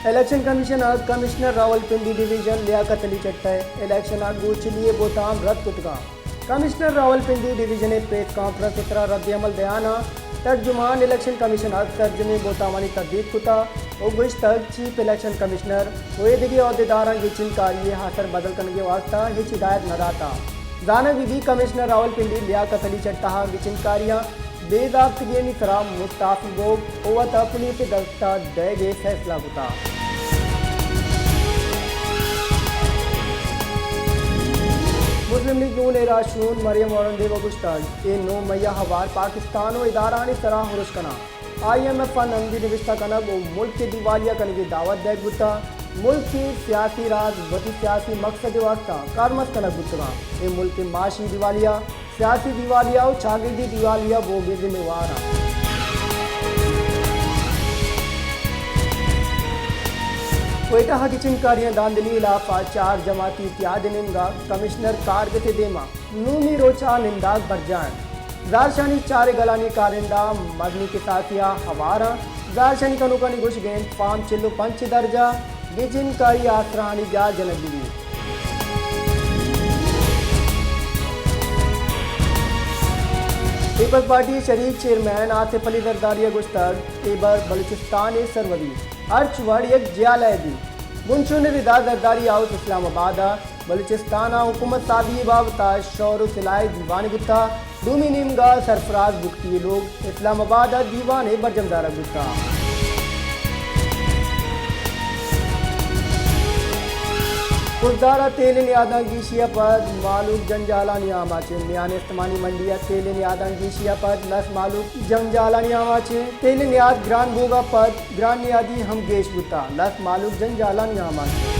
Election commission ء کمشنر راولپنڈی ڈویژن لیاقت علی چٹہ ء الیکشن ء گوں چلی ء بہتام رد کتگ ء کمشنر راولپنڈی ڈویژن ء پریس کانفرنس ء سرا رد عمل دیان ء ترجمان الیکشن کمیشن ء سرجمیں بہتامانی تردید کت ء گوشتگ چیف الیکشن کمشنر و ایدگہ عہدیداراں گچین کاری ء اثر بدل کنگ ء واستہ ہچ ہدایت نہ داتگ۔ زانگ بہ بیت کمشنر راولپنڈی لیاقت علی چٹہ ء گچین کاریاں بے ضابطگیانی سرا مستعفی بوگ و وت ء پولیس ء دست ء دئیگ ء فیصلہ کتگ۔ مسلم لیگ نون ء راہشون مریم اورنگزیب ء گوشتگ، اے نو مئی ء ہوار پاکستان و ادارھانی سرا ارش کناں۔ آئی ایم ایف ء نندی نبشتہ کنگ و ملک ء دیوالیہ کنگ ء دعوت دئیگ بوتگ۔ ملک ء سیاسی راج وتی سیاسی مقصد ء واستہ کارمرز کنگ بوتگ انت۔ اے ملک ء معاشی دیوالیہ، سیاسی دیوالیہ و چاگردی دیوالیہ بوگ ء ذمہ وار انت۔ کوئٹہ ء گچین کاریاں دھاندلی ہلاپ ء چار جماعتی اتحاد ء نیمگ ء کمشنر کارگس ء دیما نومی روچ ء ننداک برجاہ انت۔ زہرشانی چار گلانی کارندہ مزنیں کساسے ء ہوار انت۔ زہرشانی کنوکانی گوشگ انت فارم چل و پنچ ء درجہ گچین کاری آسراہانی جاہ جنگ بہ بیت۔ پیپلز پارٹی ء شریک چیئرمین آصف علی زرداری ء گوشتگ، اے بر بلوچستان ء سروزی ہرچ وڑ یک جیالہ ء بیت۔ بنشون ء ردا زرداری ہاؤس اسلام آباد ء بلوچستان ء حکومت سازی ء بابت ء شور و سلاہ ء دیوانے بوتگ۔ دومی نیمگ ء سرفراز بگٹی ء لوگ اسلام آباد ء دیوان ء برجم دارگ بوتگ۔ خضدار ء تیل ء نیاداں گیشی ء پد مھلوک جنجالانی آماچ انت۔ میان استمانی منڈی ء تیل ء نیاداں گیشی ء پد لس مھلوک جنجالانی آماچ انت۔ تیل ء نیاد گران بوگ ء پد گران نیادی ہم گیش بوتگ، لس مھلوک جنجالانی آماچ انت۔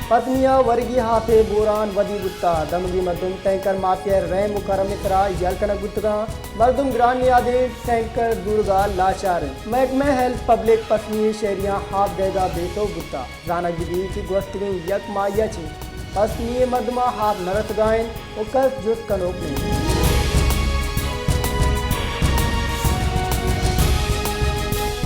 پسنی ء ورگی ہاپ ء بوران ودی بوتگ، دمگی مردم ٹینکر مافیا ء رحم و کرم ء سرا یل کنگ بوتگ انت، مردم گران نیادیں ٹینکر زورگ ء لاچار انت، محکمہ ہیلتھ پبلک پسنی ء شہریاں ہاپ دئیگ ء بے سوب بوتگ۔ زانگ بہ بیت کہ گوستگیں یک ماہی ء چہ پسنی ء مردماں ہاپ نہ رسگ ء انت و کس جست کنوک نہ انت۔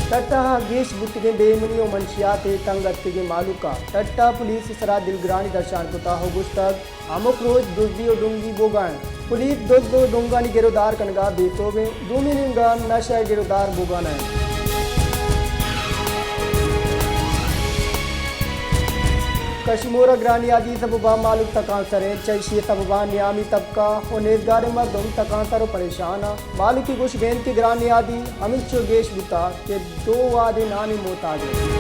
ٹٹہ ء گیش بوتگیں بے ایمنی و منشیات ء تنگ اتکگیں مھلوک ء ٹٹہ پولیس ء سرا دلگرانی درشان کتگ و گوشتگ، ہمک روچ دزی و ڈنگی بوگ ء انت۔ پولیس دز و ڈنگانی گر و دار کنگ ء بے سوب انت۔ دومی نیمگ ء نشہ ء گر و دار بوگ ء نہ انت۔ کشمور ء گران نیادی سبب ء مھلوک تکانسر انت، چہ ایشی ء سبب ء نیامی طبقہ و نیزگاریں مردم تکانسر و پریشان انت۔ مھلوکی گوشگ انت کہ گران نیادی ہمینچو گیش بوتگ کہ دو وہدے نانی محتاج انت۔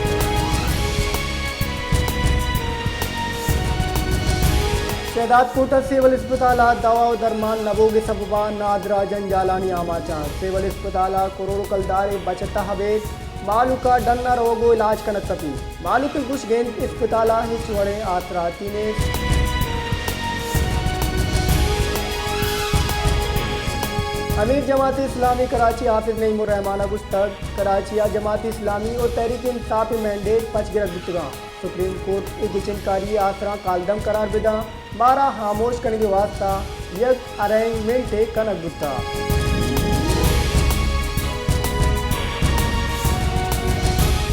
شہداد کوٹ ء سیول اسپتال ء دوا و درمان نہ بوگ ء سبب ء نادراہ جنجالانی آماچ انت۔ سیول اسپتال ء کروڑ و کلدار ء بچت ء ابید مھلوک ء ڈن ء روگ و علاج کنگ کپیت۔ مھلوک ء گوشگ انت اسپتال ء ہچ وڑیں آسراتی نیست۔ امیر جماعت اسلامی کراچی حافظ نعیم الرحمان ء گوشتگ، کراچی ء جماعت اسلامی و تحریک انصاف ء مینڈیٹ پچ گرگ بوتگاں۔ سپریم کورٹ اے گچین کاری ء آسراں کالدم قرار بداں، مارا ہاموش کنگ ء واستہ یک ارینجمنٹ ء کنگ بوتگ۔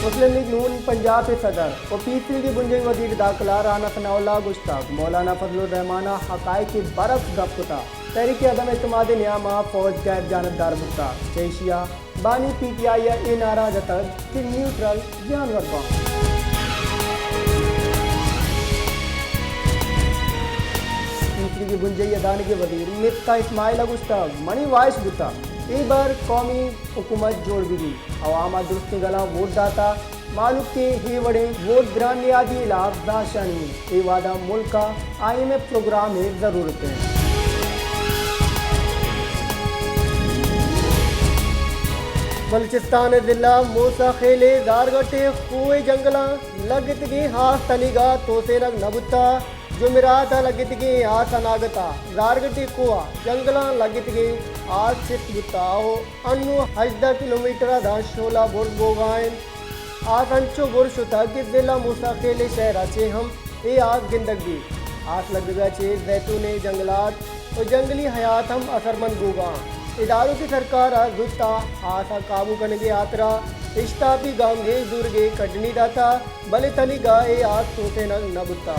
مسلم لیگ نون پنجاب ء صدر و پیسریگیں بنجاہی وزیر داخلہ رانا ثناء اللہ ء گوشتگ، مولانا فضل الرحمان ء حقائق ء برعکس گپ کتگ، تحریک عدم اعتماد ء نیام ء فوج غیر جانبدار بوتگ، چہ ایشی ء بانی پی ٹی آئی ء اے نعرہ جتگ کہ نیوٹرل جانور باں۔ پیسریگیں بنجاہی ء دانگیں وزیر مفتاح اسماعیل ء گوشتگ، منی واہش بوتگ اے بر قومی حکومت جوڑ بہ بیت، عوام ء درستیں گلاں ووٹ داتگ، مھلوک ء اے وڑیں ووٹ گران نیادی ء ہلاپ زہرشانی انت۔ اے وہد ء ملک ء آئی ایم ایف پروگرام ء ضرورت انت۔ بلوچستان ء ضلع موسی خیل ء زارگٹ ء کوہ ء جنگلاں لگتگیں آس تنیگا توسینگ نہ بوتگ۔ جمعرات ء لگتگیں آس اناگت ء زارگٹ ء کوہ ء جنگلاں لگتگیں آس چست بوتگ ء انوں ہژدہ کلومیٹر ء داں شولا برز بوگا انت۔ آس انچو بر شتگ کہ ضلع موسی خیل ء شہر ء چہ ہم اے آس گندگ بیت۔ آس لگگ ء چہ زیتون ء جنگلات و جنگلی حیات ہم اثرمند بوگا انت۔ اداروں کہ سرکار ءَ زوت ءَ آس ءَ قابو کنگ ءِ ہاترا اشتاپی گامگیج زورگ ءِ کڈنی داتا، بلے تنیگا اے آس توسینگ نہ بوتا۔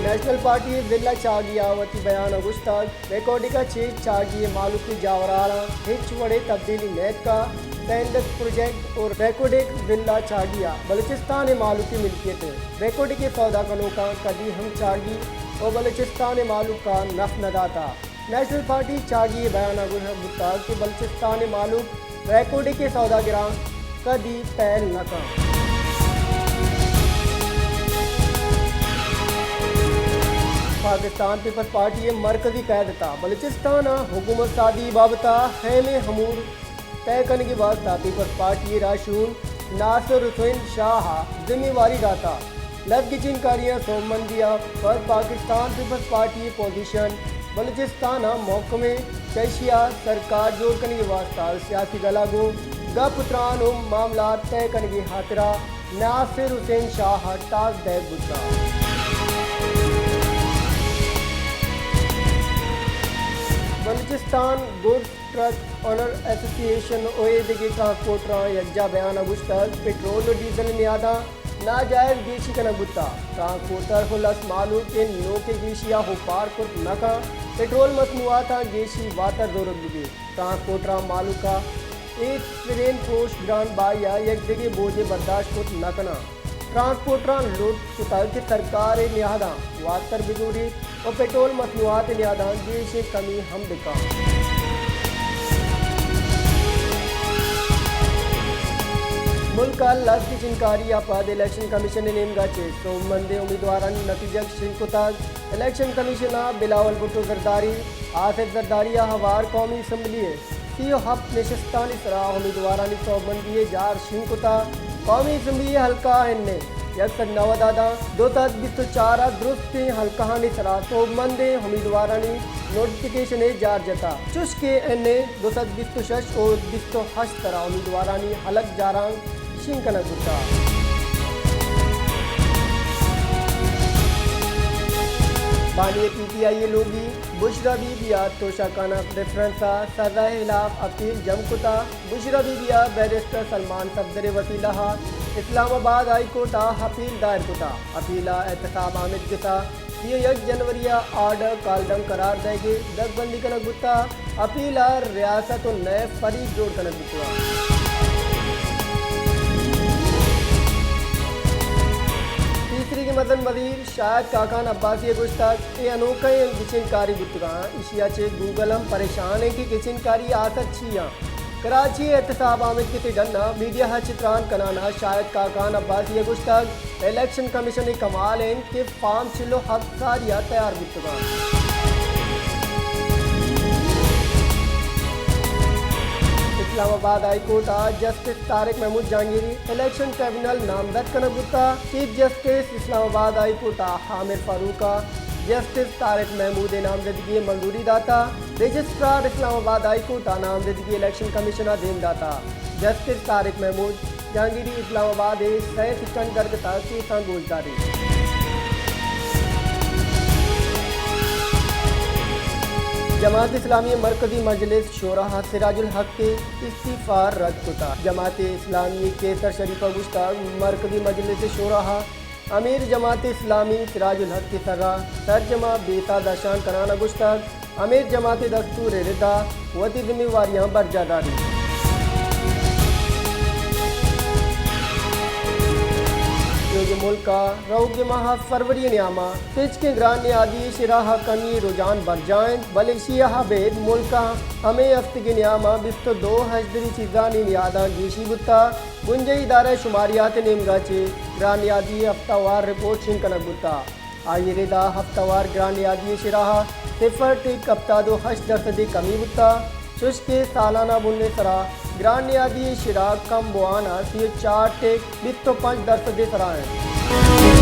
نیشنل پارٹی ضلع چاگی ءَ وتی بیان ءَ گوشتگ، ریکوڈک ءَ چہ چاگی ءِ مالوکی جاوراراں ہچ وڑیں تبدیلی نیتکا۔ سیندک پروجیکٹ اور ریکوڈک ضلع چاگی ءَ بلوچستان ءِ مالوکی ملکیت انت۔ ریکوڈک ءِ سودا کنوکاں کدی ہم چاگی و بلوچستان ءِ مالوک ءَ نف نہ داتا۔ نیشنل پارٹی چاگی ءِ بیان ءَ گوشگ بوتگ کہ بلوچستان ءِ مالوک ریکوڈک ءِ سوداگراں کدی پہل نہ کنت۔ پاکستان پیپلز پارٹی ءِ مرکزی قیادت ءَ بلوچستان ءِ حکومت سازی بابت ءَ اہمیں امور طے کنگ ءِ واستہ پیپلز پارٹی ءِ راہشون ناصر حسین شاہ ءَ ذمہ واری داتا۔ لس گچینکاریاں سوبمندی ءَ پد پاکستان پیپلز پارٹی ءِ پوزیشن بلوچستان ءَ محکم انت، چہ ایشی ءَ سرکار جوڑ کنگ ءِ واستہ سیاسی گل ءَ گوں گپ و تران و معاملات طے کنگ ءِ ہاترا ناصر حسین شاہ ءَ ٹاسک دئیگ بوتگ۔ بلوچستان گڈز ٹرک اونر ایسوسی ایشن و اے دگہ ٹرانسپورٹراں یکجا بیان ءَ گوشتگ، پٹرول و ڈیزل ءِ نیاداں ناجائز گیشی کنگ بوتگ۔ ٹرانسپورٹر و لس مہلوک ءِ نوکیں گیشی ءَ اوپار کت نہ کنت، پٹرول مصنوعاتاں گیشی واتر زورگ بہ بیت۔ ٹرانسپورٹراں مہلوک ءَ اے سرین پروش گران بہائی ءَ یک دگہ بوجھے برداشت کت نہ کناں۔ ٹرانسپورٹراں لوٹ کتگ کہ سرکار ءِ نیاداں واتر بزوریت و پٹرول مصنوعات ءِ نیاداں گیشیں کمی ہم بکنت۔ ملک ءَ لس گچینکاری ءَ پد الیکشن کمیشن ءِ نیمگ ءَ چہ سوبمندیں امیدوارانی نتیجگ شنگ کتگ۔ الیکشن کمیشن ءَ بلاول بھٹو زرداری، آصف زرداری ءَ ہوار قومی اسمبلی ءِ سی و ہپت نشستانی سرا امیدوارانی سوبمندی ءِ جار شنگ کتگ۔ قومی اسمبلی ءِ حلقہ این اے یک سد نود ءَ داں دو سد بیست و چار ءَ درستیں حلقہانی سرا سوبمندیں امیدوارانی نوٹیفکیشن ءِ جار جتگ، چوشکہ این اے دو سد بیست و شش و بیست و ہشت ءِ سرا امیدوارانی ہلک جاراں شنگ کنگ بوتگ۔ بانی پی ٹی آئی ءِ لوگی بشرا بی بی ءَ توشہ خانہ ریفرنس ءِ سزا ءِ ہلاف اپیل جم کتگ۔ بشرا بی بی ءَ بیرسٹر سلمان صفدر ءِ وسیلہ ءَ اسلام آباد ہائی کورٹ ءَ اپیل دائر کتگ۔ اپیل ءَ احتساب آمد گس ءَ سی و یک جنوری ءَ آرڈر کالعدم قرار دئیگ ءِ دگبندی کنگ بوتگ۔ اپیل ءَ ریاست و نیب فریق جوڑ کنگ بوتگ۔ پیسریگیں مزن وزیر شاہد خاقان عباسی ءَ گوشتگ، اے انوکھیں گچین کاری بوتگ انت، ایشی ءَ چہ گوگل ہم پریشان انت کہ گچین کاری ءِ آسر چی انت۔ کراچی ءِ احتساب آمد گس ءِ ڈن ءَ میڈیا ءَ چہ تران کنان ءَ شاہد خاقان عباسی ءَ گوشتگ، الیکشن کمیشن ءِ کمال انت کہ فارم چل و ہپت ساری ءَ تیار بوتگ انت۔ اسلام آباد ہائی کورٹ ءَ جسٹس طارق محمود جہانگیری الیکشن ٹریبونل نامزد کنگ بوتگ۔ چیف جسٹس اسلام آباد ہائی کورٹ ءَ عامر فاروق ءَ جسٹس طارق محمود ءِ نامزدگی ءِ منظوری داتگ۔ رجسٹرار اسلام آباد ہائی کورٹ ءَ نامزدگی الیکشن کمیشن ءَ دیم داتگ۔ جسٹس طارق محمود جہانگیری اسلام آباد ءِ سئے سٹنٹ درگت ءَ کیساں گوشداریت۔ جماعت اسلامی ءِ مرکزی مجلس شورا ءَ سراج الحق ءِ استعفی رد کتگ۔ جماعت اسلامی ءِ قیصر شریف ءَ گوشتگ، مرکزی مجلس شورا ءَ امیر جماعت اسلامی سراج الحق ءِ سرا سرجم ءَ بے ساز ءَ شان کنان ءَ گوشتگ، امیر جماعت ءِ دستور ءِ ردا وتی ذمہ واریاں برجاہ داریت۔ چوجہ ملک ءَ روگی ماہ فروری ءِ نیام ءَ تچکیں گران نیادی ءِ شرح ءَ کمی ءِ رجحان برجاہ انت، بلے ایشی ءَ ابید ملک ءَ ہمے ہفتگی نیام ءَ بیست و دو ہژدری چیزانی نیاداں گیشی بوتگ۔ بنجاہی ادارہ شماریات ءِ نیمگ ءَ چہ گران نیادی ءِ ہفتہ وار رپورٹ شنگ کنگ بوتگ۔ آئی ءِ ردا ہفتہ وار گران نیادی ءِ شرح ءَ صفر ٹک ہپتاد و ہشت درسد ءِ کمی بوتگ، چوشکہ سالانہ بن ءِ سرا گران نیادی ءِ شرح کم بوان ءَ سی و چار ٹک بیست و پنچ درسد ءِ سرا انت۔